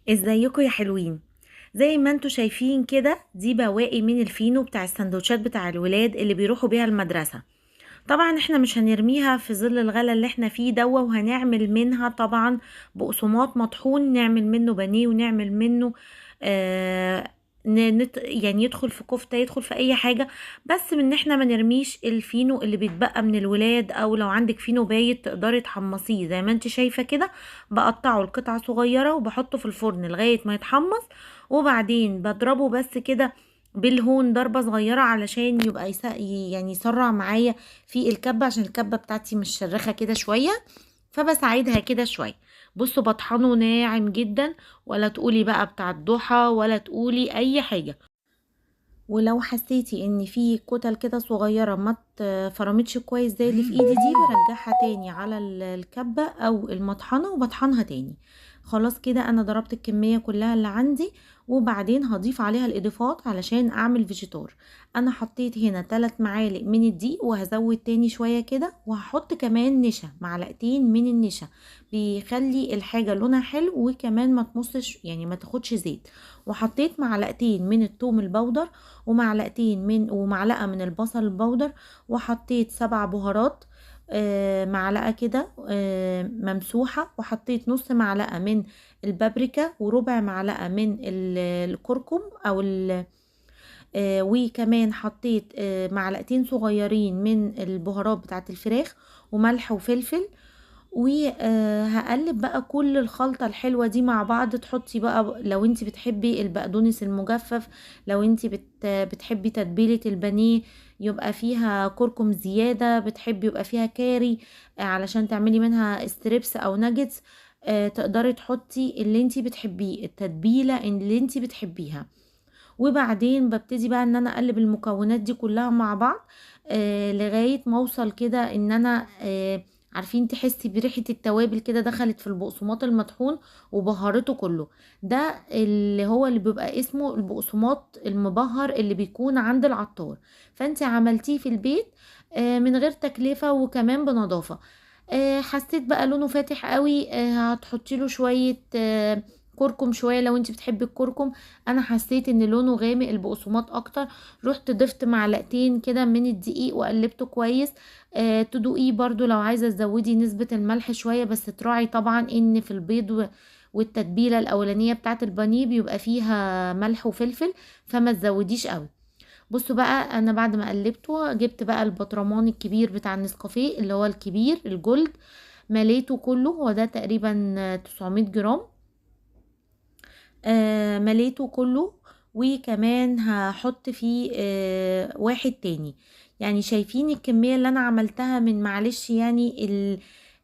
ازيكم يا حلوين؟ زي ما انتوا شايفين كده، دي بواقي من الفينو بتاع السندوتشات بتاع الولاد اللي بيروحوا بيها المدرسة. طبعا احنا مش هنرميها في ظل الغلا اللي احنا فيه دوا، وهنعمل منها طبعا بقسماط مطحون، نعمل منه بانيه، ونعمل منه يعني يدخل في كفتة، يدخل في اي حاجة، بس من ان احنا ما نرميش الفينو اللي بيتبقى من الولاد، او لو عندك فينو بايت تقدري تحمصيه. زي ما انت شايفة كده بقطعه لقطع صغيرة وبحطه في الفرن لغاية ما يتحمص، وبعدين بضربه بس كده بالهون ضربة صغيرة علشان يبقى يسرع معايا في الكبة، عشان الكبة بتاعتي مش شرخة كده شوية، فبساعدها كده شوية. بصوا بطحنه ناعم جدا، ولا تقولي بقى بتاع الضحى ولا تقولي اي حاجة. ولو حسيتي ان في كتل كده صغيرة ما اتفرمتش كويس زي اللي في ايدي دي، برجعها تاني على الكبة او المطحنة وبطحنها تاني. خلاص كده انا ضربت الكمية كلها اللي عندي، وبعدين هضيف عليها الاضافات علشان اعمل فيجيتار. انا حطيت هنا 3 معالق من الدقيق، وهزود تاني شوية كده، وهحط كمان نشا، معلقتين من النشا، بيخلي الحاجة لونها حلو، وكمان ما تمصش يعني ما تاخدش زيت. وحطيت معلقتين من التوم البودر، ومعلقة من البصل البودر، وحطيت 7 بهارات، معلقة كده، ممسوحة، وحطيت نص معلقة من البابريكا، وربع معلقة من الكركم أو وكمان حطيت، معلقتين صغيرين من البهارات بتاعت الفراخ، وملح وفلفل. وهقلب بقى كل الخلطة الحلوة دي مع بعض. تحطي بقى لو انتي بتحبي البقدونس المجفف، لو انتي بتحبي تتبيلة البانيه يبقى فيها كركم زيادة، بتحبي يبقى فيها كاري، علشان تعملي منها ستريبس او ناجتس، تقدري تحطي اللي انتي بتحبيه، التتبيلة اللي انتي بتحبيها. وبعدين ببتدي بقى ان انا اقلب المكونات دي كلها مع بعض، لغاية ما اوصل كده ان انا، عارفين تحسي بريحة التوابل كده دخلت في البقسماط المطحون وبهرته كله. ده اللي هو اللي بيبقى اسمه البقسماط المبهر اللي بيكون عند العطار. فانت عملتيه في البيت، من غير تكلفة وكمان بنظافة. حسيت بقى لونه فاتح قوي، هتحطي له شوية، كركم شوية لو انت بتحبي الكركم. انا حسيت ان لونه غامق البقسماط اكتر، رحت ضفت معلقتين كده من الدقيق وقلبته كويس. تدوقيه برضو لو عايزة تزودي نسبة الملح شوية، بس تراعي طبعا ان في البيض والتتبيلة الاولانية بتاعت البانيه بيبقى فيها ملح وفلفل، فما تزوديش قوي. بصوا بقى انا بعد ما قلبته جبت بقى البطرمان الكبير بتاع النسكافيه اللي هو الكبير الجولد، مليته كله، هو ده تقريبا 900 جرام، مليته كله. وكمان هحط فيه، واحد تاني. شايفين الكمية اللي انا عملتها من معلش يعني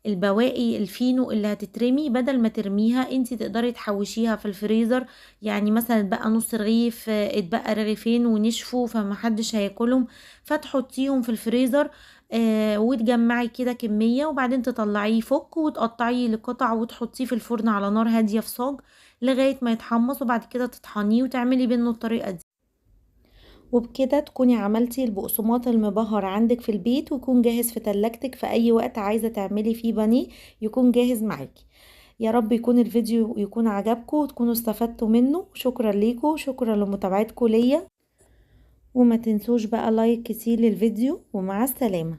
البواقي الفينو اللي هتترمي، بدل ما ترميها انتي تقدري تحوشيها في الفريزر. مثلا اتبقى نص رغيف، اتبقى رغيفين ونشفوا فمحدش هياكلهم، فتحطيهم في الفريزر، وتجمعي كده كمية، وبعدين تطلعيه يفك وتقطعيه لقطع وتحطيه في الفرن على نار هادية في صاج لغاية ما يتحمص، وبعد كده تطحنيه وتعملي منه الطريقة دي. وبكده تكوني عملتي البقسماط المبهر عندك في البيت، ويكون جاهز في تلاجتك في اي وقت عايزة تعملي فيه بانيه يكون جاهز معاكي. يا رب يكون الفيديو يكون عجبكم وتكونوا استفدتوا منه. شكرا ليكم، شكرا لمتابعتكم ليا، وما تنسوش بقى لايك كتير للفيديو، ومع السلامة.